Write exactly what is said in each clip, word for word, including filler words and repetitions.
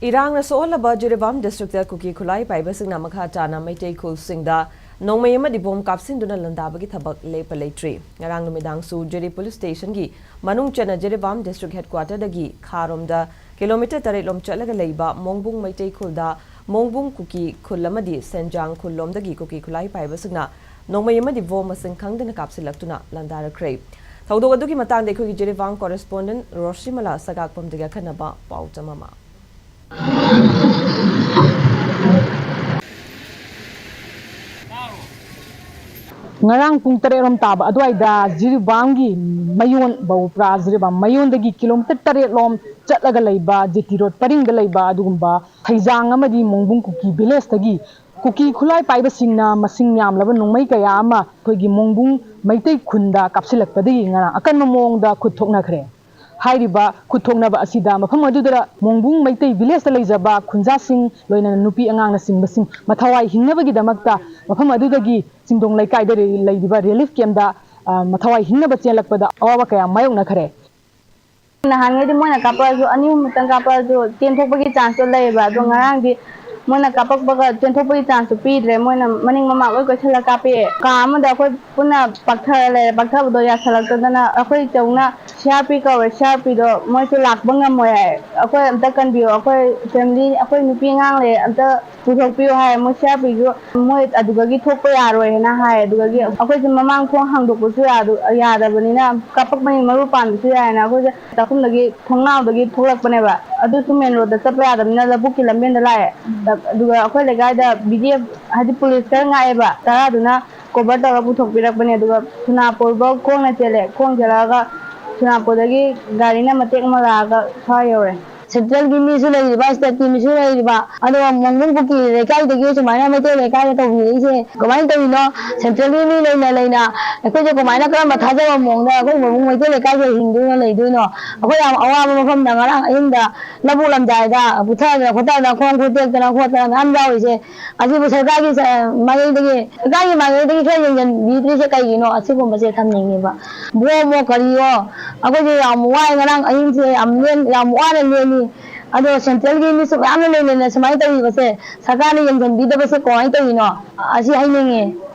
ꯏꯔꯥꯡꯅ ꯁꯣꯛꯍꯜꯂꯕ ꯖꯤꯔꯤꯕꯥꯝ ꯗꯤꯁꯇ꯭ꯔꯤꯛꯇ ꯀꯨꯀꯤ ꯈꯨꯠꯂꯥꯏ ꯄꯥꯏꯕꯁꯤꯡꯅ ꯃꯈꯥ ꯇꯥꯅ ꯃꯩꯇꯩ ꯈꯨꯜꯁꯤꯡꯗ ꯅꯣꯡꯃꯩ ꯑꯃꯗꯤ ꯕꯣꯝ ꯀꯥꯞꯁꯤꯟꯗꯨꯅ ꯂꯥꯟꯗꯥꯕꯒꯤ ꯊꯕꯛ ꯂꯦꯞꯄ ꯂꯩꯇ꯭ꯔꯤ꯫ ꯉꯔꯥꯡ ꯅꯨꯃꯤꯗꯥꯡꯁꯨ ꯖꯤꯔꯤ ꯄꯨꯂꯤꯁ ꯁ꯭ꯇꯦꯁꯟꯒꯤ ꯃꯅꯨꯡ ꯆꯟꯅ ꯖꯤꯔꯤꯕꯥꯝ ꯗꯤꯁꯇ꯭ꯔꯤꯛ ꯍꯦꯗꯀ꯭ꯋꯥꯇꯔꯗꯒꯤ ꯈꯥꯔꯣꯝꯗ ꯀꯤꯂꯣꯃꯤꯇꯔ ꯇꯔꯦꯠ ꯂꯣꯝ ꯆꯠꯂꯒ ꯂꯩꯕ ꯃꯣꯡꯕꯨꯡ ꯃꯩꯇꯩ ꯈꯨꯜꯗ ꯃꯣꯡꯕꯨꯡ ꯀꯨꯀꯤ ꯈꯨꯜ ꯑꯃꯗꯤ ꯁꯦꯟꯖꯥꯡ ꯈꯨꯜ ꯂꯣꯝꯗꯒꯤ ꯀꯨꯀꯤ ꯈꯨꯠꯂꯥꯏ ꯄꯥꯏꯕꯁꯤꯡꯅ ꯅꯣꯡꯃꯩ ꯑꯃꯗꯤ ꯕꯣꯝ ꯃꯁꯤꯡ ꯈꯪꯗꯅ ꯀꯥꯞꯁꯤꯜꯂꯛꯇꯨꯅ ꯂꯥꯟꯗꯥꯔꯛꯈ꯭ꯔꯦ꯫ ꯊꯧꯗꯣꯛ ꯑꯗꯨꯒꯤ ꯃꯇꯥꯡꯗ ꯑꯩꯈꯣꯏꯒꯤ ꯖꯤꯔꯤꯕꯥꯝ ꯀꯣꯔꯦꯁꯄꯣꯟꯗꯦꯟꯠ ꯔꯣꯁꯤꯃꯂꯥ ꯁꯒꯥꯛꯄꯝꯗꯒꯤ ꯑꯈꯟꯅꯕ ꯄꯥꯎꯗꯝ ꯑꯃ꯫ ꯉꯔꯥꯡ ꯄꯨꯡ ꯇꯔꯦꯠ ꯔꯣꯝ ꯇꯥꯕ ꯑꯗꯨꯋꯥꯏꯗ ꯖꯤꯔꯤꯕꯥꯝꯒꯤ ꯃꯌꯣꯟ, ꯕꯧꯄ꯭ꯔꯥ ꯖꯤꯔꯤꯕꯥꯝ ꯃꯌꯣꯟꯗꯒꯤ ꯀꯤꯂꯣꯃꯤꯇꯔ ꯇꯔꯦꯠ ꯂꯣꯝ ꯆꯠꯂꯒ ꯂꯩꯕ ꯖꯦꯇꯤ ꯔꯣꯗ ꯄꯔꯤꯡꯗ ꯂꯩꯕ ꯑꯗꯨꯒꯨꯝꯕ ꯊꯩꯖꯥꯡ ꯑꯃꯗꯤ ꯃꯣꯡꯕꯨꯡ ꯀꯨꯀꯤ ꯚꯤꯂꯦꯖꯇꯒꯤ ꯀꯨꯀꯤ ꯈꯨꯠꯂꯥꯏ ꯄꯥꯏꯕꯁꯤꯡꯅ ꯃꯁꯤꯡ ꯌꯥꯝꯂꯕ ꯅꯣꯡꯃꯩ ꯀꯌꯥ ꯑꯃ ꯑꯩꯈꯣꯏꯒꯤ ꯃꯣꯡꯕꯨꯡ ꯃꯩꯇꯩ ꯈꯨꯟꯗ ꯀꯥꯞꯁꯤꯜꯂꯛꯄꯗꯒꯤ ꯉꯔꯥꯡ ꯑꯀꯟꯕ ꯃꯑꯣꯡꯗ ꯈꯨꯠ ꯊꯣꯛꯅꯈ꯭ꯔꯦ꯫ ꯍꯥꯏꯔꯤꯕ ꯈꯨꯠ ꯊꯣꯛꯅꯕ ꯑꯁꯤꯗ ꯃꯐꯝ ꯑꯗꯨꯗ ꯃꯣꯡꯕꯨꯡ ꯃꯩꯇꯩ ꯚꯤꯂꯦꯖꯇ ꯂꯩꯖꯕ ꯈꯨꯟꯖꯥꯁꯤꯡ, ꯂꯣꯏꯅꯅ ꯅꯨꯄꯤ ꯑꯉꯥꯡꯅꯆꯤꯡꯕꯁꯤꯡ ꯃꯊꯋꯥꯏ ꯍꯤꯡꯅꯕꯒꯤꯗꯃꯛꯇ ꯃꯐꯝ ꯑꯗꯨꯗꯒꯤ ꯆꯤꯡꯗꯣꯡ ꯂꯩꯀꯥꯏꯗ ꯂꯩꯔꯤꯕ ꯔꯤꯂꯤꯐ ꯀꯦꯝꯞꯇ, ꯑ, ꯃꯊꯋꯥꯏ ꯍꯤꯡꯅꯕ ꯆꯦꯜꯂꯛꯄꯗ ꯑꯋꯥꯕ ꯀꯌꯥ ꯃꯥꯌꯣꯛꯅꯈ꯭ꯔꯦ꯫ ꯅꯍꯥꯟꯉꯩꯗꯤ ꯃꯣꯏꯅ ꯀꯥꯞꯄꯛꯑꯁꯨ, ꯑꯅꯤ ꯑꯍꯨꯝ ꯃꯨꯛꯇꯪ ꯀꯥꯞꯄꯛꯑꯁꯨ ꯆꯦꯟꯊꯣꯛꯄꯒꯤ ꯆꯥꯟꯁꯇꯣ ꯂꯩꯌꯦꯕ꯫ ꯑꯗꯣ ꯉꯔꯥꯡꯗꯤ ꯃꯣꯏꯅ ꯀꯥꯞꯄꯛꯄꯒ ꯆꯦꯟꯊꯣꯛꯄꯒꯤ ꯆꯥꯟꯁꯇꯣ ꯄꯤꯗ꯭ꯔꯦ꯫ ꯃꯣꯏꯅ ꯃꯅꯤꯡ ꯃꯃꯥꯡ ꯂꯣꯏ ꯀꯣꯏꯁꯜꯂ ꯀꯥꯞꯄꯛꯑꯦ꯫ ꯀꯥ ꯑꯃꯗ ꯑꯩꯈꯣꯏ ꯄꯨꯟꯅ ꯄꯥꯛꯊꯔ ꯂꯩꯔꯦ꯫ ꯄꯥꯛꯊꯕꯗꯣ ꯌꯥꯁꯜꯂꯛꯇꯗꯅ ꯑꯩꯈꯣꯏ ꯆꯧꯅ ꯁꯤ ꯑꯥꯔ ꯄꯤ ꯀꯧꯔꯦ꯫ ꯁꯤ ꯑꯥꯔ ꯄꯤꯗꯣ ꯃꯣꯏꯁꯨ ꯂꯥꯛꯄ ꯉꯝꯃꯣꯏ ꯍꯥꯏ꯫ "ꯑꯩꯈꯣꯏ ꯑꯝꯇ ꯀꯟꯕꯤꯌꯣ, ꯑꯩꯈꯣꯏ ꯐꯦꯃꯤꯂꯤ, ꯑꯩꯈꯣꯏ ꯅꯨꯄꯤ ꯑꯉꯥꯡ ꯂꯩ, ꯑꯝꯇ ꯄꯨꯊꯣꯛꯄꯤꯌꯣ" ꯍꯥꯏ꯫ ꯃꯣꯏ ꯁꯤ ꯑꯥꯔ ꯄꯤꯁꯨ ꯃꯣꯏ ꯑꯗꯨꯗꯒꯤ ꯊꯣꯛꯄ ꯌꯥꯔꯣꯏꯅ ꯍꯥꯏ꯫ ꯑꯗꯨꯗꯒꯤ ꯑꯩꯈꯣꯏꯁꯨ ꯃꯃꯥꯡ ꯊꯣꯡ ꯍꯥꯡꯗꯣꯛꯄꯁꯨ ꯌꯥꯗ-, ꯌꯥꯗꯕꯅꯤꯅ, ꯀꯥꯞꯄꯛꯄꯅꯤ ꯃꯔꯨ ꯄꯥꯟꯕꯁꯨ ꯌꯥꯏꯅ ꯑꯩꯈꯣꯏꯁꯦ ꯆꯥꯛꯈꯨꯝꯗꯒꯤ ꯊꯣꯡꯅꯥꯎꯗꯒꯤ ꯊꯣꯛꯂꯛꯄꯅꯦꯕ꯫ ꯑꯗꯨꯁꯨ ꯃꯦꯟ ꯔꯣꯗꯇ ꯆꯠꯄ ꯌꯥꯗꯕꯅꯤꯅ ꯂꯧꯕꯨꯛꯀꯤ ꯂꯝꯕꯦꯟꯗ ꯂꯥꯛꯑꯦ꯫ ꯑꯗꯨꯒ ꯑꯩꯈꯣꯏ ꯂꯩꯀꯥꯏꯗ ꯕꯤ ꯖꯤ ꯑꯦꯐ, ꯍꯥꯏꯗꯤ ꯄꯨꯂꯤꯁ ꯈꯔ ꯉꯥꯛꯑꯦꯕ, ꯇꯔꯥꯗꯨꯅ ꯀꯣꯚꯔ ꯇꯧꯔꯒ ꯄꯨꯊꯣꯛꯄꯤꯔꯛꯄꯅꯦ꯫ ꯑꯗꯨꯒ ꯁꯣꯅꯥꯄꯨꯔꯐꯧ ꯈꯣꯡꯅ ꯆꯦꯜꯂꯦ꯫ ꯈꯣꯡ ꯆꯦꯜꯂꯛꯑꯒ ꯁꯣꯅꯥꯄꯨꯔꯗꯒꯤ ꯒꯥꯔꯤꯅ ꯃꯇꯦꯛ ꯑꯃ ꯂꯥꯛꯑꯒ ꯁ꯭ꯋꯥꯏ ꯌꯧꯔꯦ꯫ ꯁꯦꯟꯇ꯭ꯔꯦꯜꯒꯤ ꯃꯤꯁꯨ ꯂꯩꯔꯤꯕ, ꯁ꯭ꯇꯦꯠꯀꯤ ꯃꯤꯁꯨ ꯂꯩꯔꯤꯕ, ꯑꯗꯨꯒ ꯃꯣꯡꯕꯨꯡ ꯀꯨꯀꯤ ꯂꯩꯀꯥꯏꯗꯒꯤ ꯁꯨꯃꯥꯏꯅ ꯃꯩꯇꯩ ꯂꯩꯀꯥꯏꯗ ꯇꯧꯕꯤꯔꯛꯏꯁꯦ ꯀꯃꯥꯏꯅ ꯇꯧꯔꯤꯅꯣ? ꯁꯦꯟꯇ꯭ꯔꯦꯜꯒꯤ ꯃꯤ ꯂꯩꯅ ꯂꯩꯅ ꯑꯩꯈꯣꯏꯁꯦ ꯀꯃꯥꯏꯅ, ꯀꯔꯝꯕ ꯊꯥꯖꯕ ꯃꯑꯣꯡꯗ ꯑꯩꯈꯣꯏ ꯃꯣꯡꯕꯨꯡ ꯃꯩꯇꯩ ꯂꯩꯀꯥꯏꯁꯦ ꯍꯤꯡꯗꯣꯏꯅꯣ, ꯂꯩꯗꯣꯏꯅꯣ? ꯑꯩꯈꯣꯏ ꯌꯥꯝ ꯑꯋꯥꯕ ꯃꯐꯝꯗ ꯉꯔꯥꯡ ꯑꯍꯤꯡꯗ ꯂꯧꯕꯨꯛ ꯂꯝꯖꯥꯏꯗ ꯄꯨꯊꯗꯅ ꯈꯣꯠꯇꯗꯅ, ꯈꯣꯡ ꯈꯨꯠ ꯇꯦꯛꯇꯅ ꯈꯣꯠꯇꯅ ꯃꯌꯥꯝ ꯌꯥꯎꯔꯤꯁꯦ꯫ ꯑꯁꯤꯕꯨ ꯁꯔꯀꯥꯔꯒꯤ ꯁ-, ꯃꯥꯏꯀꯩꯗꯒꯤ, ꯁꯔꯀꯥꯔꯒꯤ ꯃꯥꯏꯀꯩꯗꯒꯤ ꯈꯔ ꯌꯦꯡꯁꯤꯟꯕꯤꯗ꯭ꯔꯤꯁꯦ ꯀꯩꯒꯤꯅꯣ? ꯑꯁꯤꯒꯨꯝꯕꯁꯦ ꯊꯝꯅꯤꯡꯉꯦꯕ꯫ ꯕꯣꯝꯑꯣ ꯀꯔꯤꯑꯣ, ꯑꯩꯈꯣꯏꯁꯦ ꯌꯥꯝ ꯋꯥꯏ, ꯉꯔꯥꯡ ꯑꯍꯤꯡꯁꯦ ꯌꯥꯝ ꯂꯦꯟ-, ꯌꯥꯝ ꯋꯥꯅ ꯂꯦꯜꯂꯤ꯫ ꯑꯗꯣ ꯁꯦꯟꯇ꯭ꯔꯦꯜꯒꯤ ꯃꯤꯁꯨ ꯃꯌꯥꯝꯅ ꯂꯩ ꯂꯩꯅ ꯁꯨꯃꯥꯏꯅ ꯇꯧꯔꯤꯕꯁꯦ, ꯁꯔꯀꯥꯔꯅ ꯌꯦꯡꯁꯤꯟꯕꯤꯗꯕꯁꯦ ꯀꯃꯥꯏꯅ ꯇꯧꯔꯤꯅꯣ? ꯑꯁꯤ ꯍꯥꯏꯅꯤꯡꯉꯦ꯫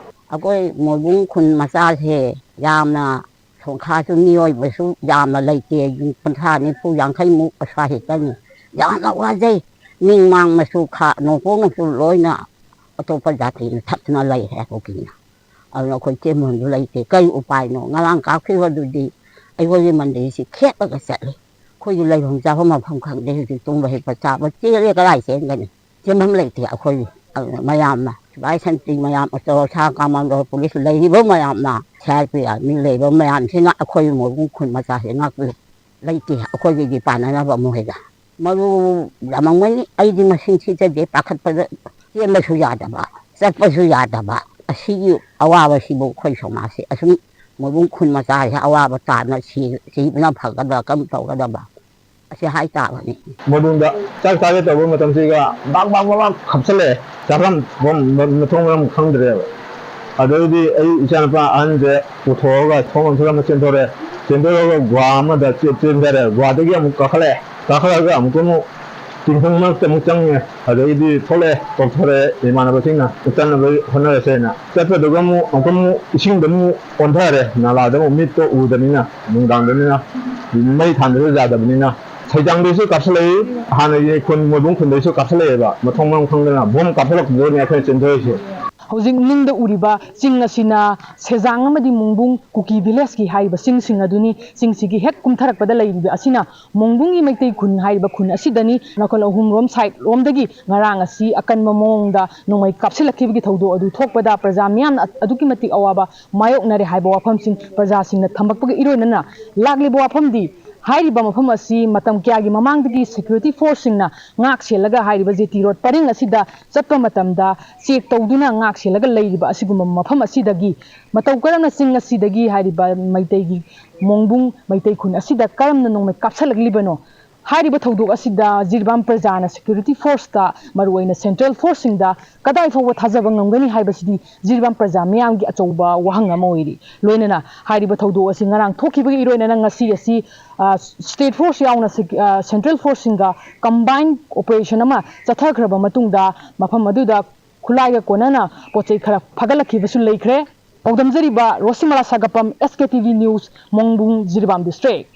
ꯑꯩꯈꯣꯏ ꯃꯣꯏꯕꯨꯡ ꯈꯨꯟ ꯃꯆꯥꯁꯦ ꯌꯥꯝꯅ ꯁꯣꯡꯈꯥꯁꯨ, ꯃꯤꯑꯣꯏꯕꯁꯨ ꯌꯥꯝꯅ ꯂꯩꯇꯦ꯫ ꯌꯨꯝ ꯀꯨꯟꯊ꯭ꯔꯥ, ꯅꯤꯐꯨ, ꯌꯥꯡꯈꯩꯃꯨꯛ ꯑꯁ꯭ꯋꯥꯏ ꯈꯛꯇꯅꯤ꯫ ꯌꯥꯝꯅ ꯋꯥꯖꯩ꯫ ꯅꯤꯡ ꯃꯥꯡ ꯃꯆꯨ ꯈꯥ ꯅꯣꯡꯄꯣꯛꯅꯁꯨ ꯂꯣꯏꯅ ꯑꯇꯣꯞꯄ ꯖꯥꯇꯤꯅ ꯊꯠꯇꯅ ꯂꯩꯔꯦ ꯀꯨꯀꯤꯅ꯫ ꯑꯗꯨꯅ ꯑꯩꯈꯣꯏ ꯆꯦꯟꯐꯝꯁꯨ ꯂꯩꯇꯦ꯫ ꯀꯔꯤ ꯎꯄꯥꯏꯅꯣ? ꯉꯔꯥꯡ ꯀꯥꯞꯈꯤꯕꯗꯨꯗꯤ ꯑꯩꯈꯣꯏꯒꯤ ꯃꯟꯗꯤꯔꯁꯤ ꯈꯦꯠꯂꯒ ꯆꯠꯂꯤ꯫ ꯑꯩꯈꯣꯏꯒꯤ ꯂꯩꯐꯝ ꯆꯥꯐꯝ ꯃꯐꯝ ꯈꯪꯗꯦ꯫ ꯍꯧꯖꯤꯛ ꯇꯨꯝꯕ ꯍꯤꯞꯄ ꯆꯥꯕ ꯆꯦꯜꯂꯦ, ꯀꯗꯥꯏ ꯆꯦꯟꯒꯅꯤ? ꯆꯦꯟꯐꯝ ꯂꯩꯇꯦ ꯑꯩꯈꯣꯏꯒꯤ꯫ ꯑꯗꯨꯅ ꯃꯌꯥꯝꯅ, ꯁꯤꯐꯥꯏ ꯁꯟꯇ꯭ꯔꯤ ꯃꯌꯥꯝ, ꯑꯆꯧ ꯑꯁꯥꯡ, ꯀꯃꯥꯟꯗꯣ, ꯄꯨꯂꯤꯁ ꯂꯩꯔꯤꯕ ꯃꯌꯥꯝꯅ, ꯁꯤ ꯑꯥꯔ ꯄꯤ ꯑꯥꯔꯃꯤ ꯂꯩꯔꯤꯕ ꯃꯌꯥꯝꯁꯤꯅ ꯑꯩꯈꯣꯏꯒꯤ ꯃꯣꯏꯕꯨꯡ ꯈꯨꯟ ꯃꯆꯥꯁꯦ ꯉꯥꯛꯄꯤꯌꯨ꯫ ꯂꯩꯇꯦ ꯑꯩꯈꯣꯏꯒꯤꯗꯤ ꯄꯥꯟꯅꯅꯕ ꯃꯣꯏꯗ꯫ ꯃꯔꯨ ꯌꯥꯝꯃꯝꯒꯅꯤ, ꯑꯩꯗꯤ ꯃꯁꯤꯡ ꯊꯤꯖꯗꯦ, ꯄꯥꯈꯠꯄꯗ ꯆꯦꯟꯕꯁꯨ ꯌꯥꯗꯕ, ꯆꯠꯄꯁꯨ ꯌꯥꯗꯕ꯫ ꯑꯁꯤꯒꯤ ꯑꯋꯥꯕꯁꯤꯕꯨ ꯑꯩꯈꯣꯏ ꯁꯃꯥꯖꯁꯦ ꯑꯁꯨꯝ ꯃꯣꯏꯕꯨꯡ ꯈꯨꯟ ꯃꯆꯥꯁꯦ ꯑꯋꯥꯕ ꯇꯥꯅ ꯁꯤ-, ꯁꯤꯕꯅ ꯐꯒꯗ꯭ꯔꯥ, ꯀꯔꯝ ꯇꯧꯒꯗꯕ? ꯑꯁꯤ ꯍꯥꯏꯇꯥꯕꯅꯤ꯫ ꯃꯣꯏꯕꯨꯡꯗ ꯆꯥꯛ ꯆꯥꯒꯦ ꯇꯧꯕ ꯃꯇꯝꯁꯤꯒ ꯕꯥꯛ ꯕꯥꯛ ꯕꯥꯛ ꯕꯥꯛ ꯈꯞꯆꯜꯂꯛꯑꯦ꯫ ꯆꯥꯐꯝ ꯃꯐꯝ, ꯃꯊꯣꯡ ꯃꯔꯝ ꯈꯪꯗ꯭ꯔꯦꯕ꯫ ꯑꯗꯩꯗꯤ ꯑꯩ ꯏꯆꯥꯅꯨꯄꯥ ꯑꯍꯟꯁꯦ ꯄꯨꯊꯣꯛꯑꯒ ꯊꯣꯡ ꯂꯣꯟꯁꯤꯜꯂꯝꯃ ꯆꯦꯟꯊꯣꯔꯛꯑꯦ꯫ ꯆꯦꯟꯊꯣꯔꯛꯑꯒ ꯒꯨꯍꯥ ꯑꯃꯗ ꯆꯦ-, ꯆꯦꯟꯊꯔꯦ꯫ ꯒꯨꯍꯥꯗꯒꯤ ꯑꯃꯨꯛ ꯀꯥꯈꯠꯂꯛꯑꯦ꯫ ꯀꯥꯈꯠꯂꯛꯑꯒ ꯑꯃꯨꯛꯀ ꯑꯃꯨꯛ ꯇꯤꯡꯈꯪ ꯃꯔꯛꯇ ꯑꯃꯨꯛ ꯆꯪꯉꯦ꯫ ꯑꯗꯩꯗꯤ ꯊꯣꯛꯂꯛꯑꯦ, ꯀꯧꯊꯣꯔꯛꯑꯦ ꯏꯃꯥꯟꯅꯕꯁꯤꯡꯅ꯫ ꯆꯠꯅꯕ ꯍꯣꯠꯅꯔꯁꯦꯅ꯫ ꯆꯠꯄꯗꯨꯒ ꯑꯃꯨꯛ, ꯑꯃꯨꯛꯀ ꯑꯃꯨꯛ ꯏꯁꯤꯡꯗ ꯑꯃꯨꯛ ꯑꯣꯟꯊꯔꯦ꯫ ꯅꯥꯂꯥꯗ ꯑꯃꯨꯛ ꯃꯤꯠꯇꯣ ꯎꯗꯕꯅꯤꯅ, ꯅꯨꯡꯗꯥꯡꯗꯅꯤꯅ, ꯃꯩ ꯊꯥꯟꯗꯕ ꯌꯥꯗꯕꯅꯤꯅ꯫ ꯁꯩꯖꯥꯡꯗꯩꯁꯨ ꯀꯥꯞꯁꯤꯜꯂꯛꯏ, ꯍꯥꯟꯅꯒꯤ ꯈꯨꯟ, ꯃꯣꯏꯕꯨꯡ ꯈꯨꯟꯗꯩꯁꯨ ꯀꯥꯞꯁꯤꯜꯂꯛꯑꯦꯕ꯫ ꯃꯊꯣꯡ ꯃꯔꯝ ꯈꯪꯗꯅ ꯕꯣꯝ ꯀꯥꯞꯁꯤꯜꯂꯛꯄꯗꯨꯗꯅꯦ ꯑꯩꯈꯣꯏꯅ ꯆꯦꯟꯊꯣꯔꯛꯏꯁꯦ꯫ ꯍꯧꯖꯤꯛ ꯅꯤꯡꯗ ꯎꯔꯤꯕ ꯆꯤꯡ ꯑꯁꯤꯅ ꯁꯦꯖꯥꯡ ꯑꯃꯗꯤ ꯃꯣꯡꯕꯨꯡ ꯀꯨꯀꯤ ꯚꯤꯂꯦꯖꯀꯤ ꯍꯥꯏꯔꯤꯕ ꯆꯤꯡꯁꯤꯡ ꯑꯗꯨꯅꯤ꯫ ꯆꯤꯡꯁꯤꯒꯤ ꯍꯦꯛ ꯀꯨꯝꯊꯔꯛꯄꯗ ꯂꯩꯔꯤꯕ ꯑꯁꯤꯅ ꯃꯣꯡꯕꯨꯡꯒꯤ ꯃꯩꯇꯩ ꯈꯨꯟ ꯍꯥꯏꯔꯤꯕ ꯈꯨꯟ ꯑꯁꯤꯗꯅꯤ꯫ ꯅꯥꯀꯜ ꯑꯍꯨꯝꯔꯣꯝ ꯁꯥꯏꯠ ꯔꯣꯝꯗꯒꯤ ꯉꯔꯥꯡ ꯑꯁꯤ ꯑꯀꯟꯕ ꯃꯑꯣꯡꯗ ꯅꯣꯡꯃꯩ ꯀꯥꯞꯁꯤꯜꯂꯛꯈꯤꯕꯒꯤ ꯊꯧꯗꯣꯛ ꯑꯗꯨ ꯊꯣꯛꯄꯗ ꯄ꯭ꯔꯖꯥ ꯃꯤꯌꯥꯝꯅ ꯑꯗꯨꯛꯀꯤ ꯃꯇꯤꯛ ꯑꯋꯥꯕ ꯃꯥꯌꯣꯛꯅꯔꯦ ꯍꯥꯏꯕ ꯋꯥꯐꯝꯁꯤꯡ ꯄ꯭ꯔꯖꯥꯁꯤꯡꯅ ꯊꯝꯂꯛꯄꯒ ꯏꯔꯣꯏꯅꯅ ꯂꯥꯛꯂꯤꯕ ꯋꯥꯐꯝꯗꯤ ꯍꯥꯏꯔꯤꯕ ꯃꯐꯝ ꯑꯁꯤ ꯃꯇꯝ ꯀꯌꯥꯒꯤ ꯃꯃꯥꯡꯗꯒꯤ ꯁꯦꯀ꯭ꯌꯨꯔꯤꯇꯤ ꯐꯣꯔꯁꯁꯤꯡꯅ ꯉꯥꯛ ꯁꯦꯜꯂꯒ ꯍꯥꯏꯔꯤꯕ ꯖꯦ ꯇꯤ ꯔꯣꯗ ꯄꯔꯤꯡ ꯑꯁꯤꯗ ꯆꯠꯄ ꯃꯇꯝꯗ ꯆꯦꯛ ꯇꯧꯗꯨꯅ ꯉꯥꯛ ꯁꯦꯜꯂꯒ ꯂꯩꯔꯤꯕ ꯑꯁꯤꯒꯨꯝꯕ ꯃꯐꯝ ꯑꯁꯤꯗꯒꯤ ꯃꯇꯧ ꯀꯔꯝꯅ ꯆꯤꯡ ꯑꯁꯤꯗꯒꯤ ꯍꯥꯏꯔꯤꯕ ꯃꯩꯇꯩꯒꯤ ꯃꯣꯡꯕꯨꯡ ꯃꯩꯇꯩ ꯈꯨꯟ ꯑꯁꯤꯗ ꯀꯔꯝꯅ ꯅꯣꯡꯃꯩ ꯀꯥꯞꯁꯤꯜꯂꯛꯂꯤꯕꯅꯣ? ꯍꯥꯏꯔꯤꯕ ꯊꯧꯗꯣꯛ ꯑꯁꯤꯗ ꯖꯤꯔꯤꯕꯥꯝ ꯄ꯭ꯔꯖꯥꯅ ꯁꯦꯀ꯭ꯌꯨꯔꯤꯇꯤ ꯐꯣꯔꯁꯇ, ꯃꯔꯨꯑꯣꯏꯅ ꯁꯦꯟꯇ꯭ꯔꯦꯜ ꯐꯣꯔꯁꯁꯤꯡꯗ ꯀꯗꯥꯏ ꯐꯥꯎꯕ ꯊꯥꯖꯕ ꯉꯝꯒꯅꯤ ꯍꯥꯏꯕꯁꯤꯗꯤ ꯖꯤꯔꯤꯕꯥꯝ ꯄ꯭ꯔꯖꯥ ꯃꯤꯌꯥꯝꯒꯤ ꯑꯆꯧꯕ ꯋꯥꯍꯪ ꯑꯃ ꯑꯣꯏꯔꯤ꯫ ꯂꯣꯏꯅꯅ ꯍꯥꯏꯔꯤꯕ ꯊꯧꯗꯣꯛ ꯑꯁꯤ ꯉꯔꯥꯡ ꯊꯣꯛꯈꯤꯕꯒꯤ ꯏꯔꯣꯏꯅꯅ ꯉꯁꯤ ꯑꯁꯤ, ꯑ, ꯁ꯭ꯇꯦꯠ ꯐꯣꯔꯁ ꯌꯥꯎꯅ ꯁꯦꯛ-, ꯑ, ꯁꯦꯟꯇ꯭ꯔꯦꯜ ꯐꯣꯔꯁꯁꯤꯡꯒ ꯀꯝꯕꯥꯏꯟ ꯑꯣꯄꯔꯦꯁꯟ ꯑꯃ ꯆꯠꯊꯈ꯭ꯔꯕ ꯃꯇꯨꯡꯗ ꯃꯐꯝ ꯑꯗꯨꯗ ꯈꯨꯠꯂꯥꯏꯒ ꯀꯣꯟꯅꯅ ꯄꯣꯠ ꯆꯩ ꯈꯔ ꯐꯒꯠꯂꯛꯈꯤꯕꯁꯨ ꯂꯩꯈ꯭ꯔꯦ꯫ ꯄꯥꯎꯗꯝꯖꯔꯤꯕ ꯔꯣꯁꯤꯃꯂꯥ ꯁꯥꯒꯞꯄꯝ, S K T V news, Mongbung, Jiribam district.